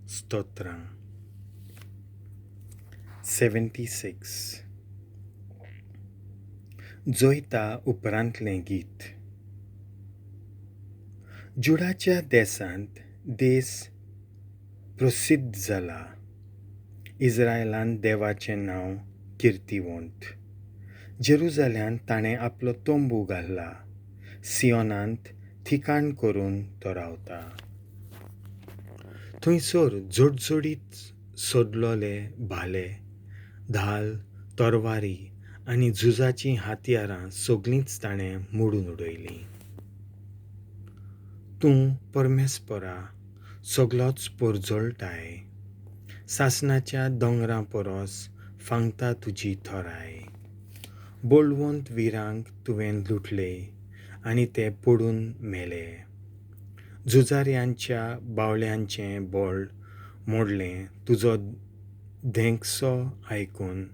स्तोत्रां. 76. जोयता उपरांतलें गीत. जुडाच्या देसांत देस प्रसिद्ध जाला, इस्रायलान देवाचें नांव किर्तिवंत. जेरुजाल्यांत ताणें आपलो तंबू घाला, सियोनांत ठिकाण करून तो रावता. थंयसर जोडजोडीत सोदलोले भाले, धाल, तरवारी आनी झुजाचीं हातयारां सगळींच ताणें मोडून उडयलीं. तूं परमेस्परा सगलोच परजळटाय, सासणाच्या दोंगरां परस फांगता तुजी थोराय. बळवंत विरांक तुवें लुटले आनी ते पडून मेले. झुजाऱ्यांच्या बावल्यांचें बळ मोडलें तुजो धेंगसो आयकून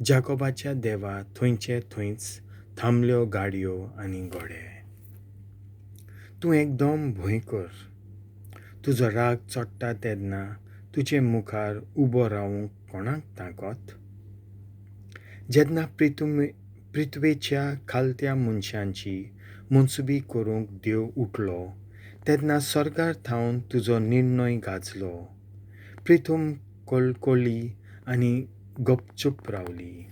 जाकोबाच्या देवा थंयचे थंयच थांबल्यो गाडयो आनी घोडे. तूं एकदम भंय कर, तुजो राग चडटा तेन्ना तुजे मुखार उबो रावूंक कोणाक ताकत? जेन्ना पृथ्वेच्या खालत्या मनशांची मनसुबी करूंक देव उठलो तेन्ना स्वर्गार थावन तुजो निर्णय गाजलो. प्रिथम कळकळ्ळी आनी गपचूप रावली.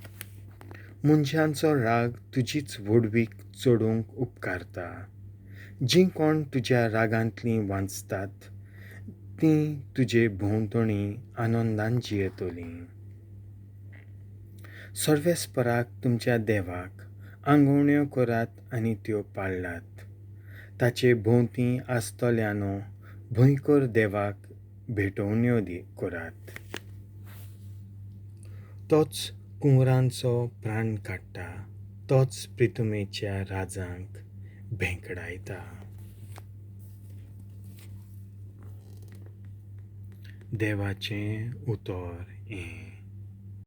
मनशांचो राग तुजीच व्हडवीक चडोवंक उपकारता. जीं कोण तुज्या रागांतलीं वांचतात तीं तुजे भोंवतणी आनंदान जियेतलीं. सर्वेस्पराक तुमच्या देवाक आंगवण्यो करात आनी त्यो पाळात. ताचे भोंवती आसतल्यानो भंयकर देवाक भेटवण्यो करात. तोच कुंवरांचो प्राण काडटा, तोच प्रितुमेच्या राजांक भेंकडायता. देवाचें उतर हें.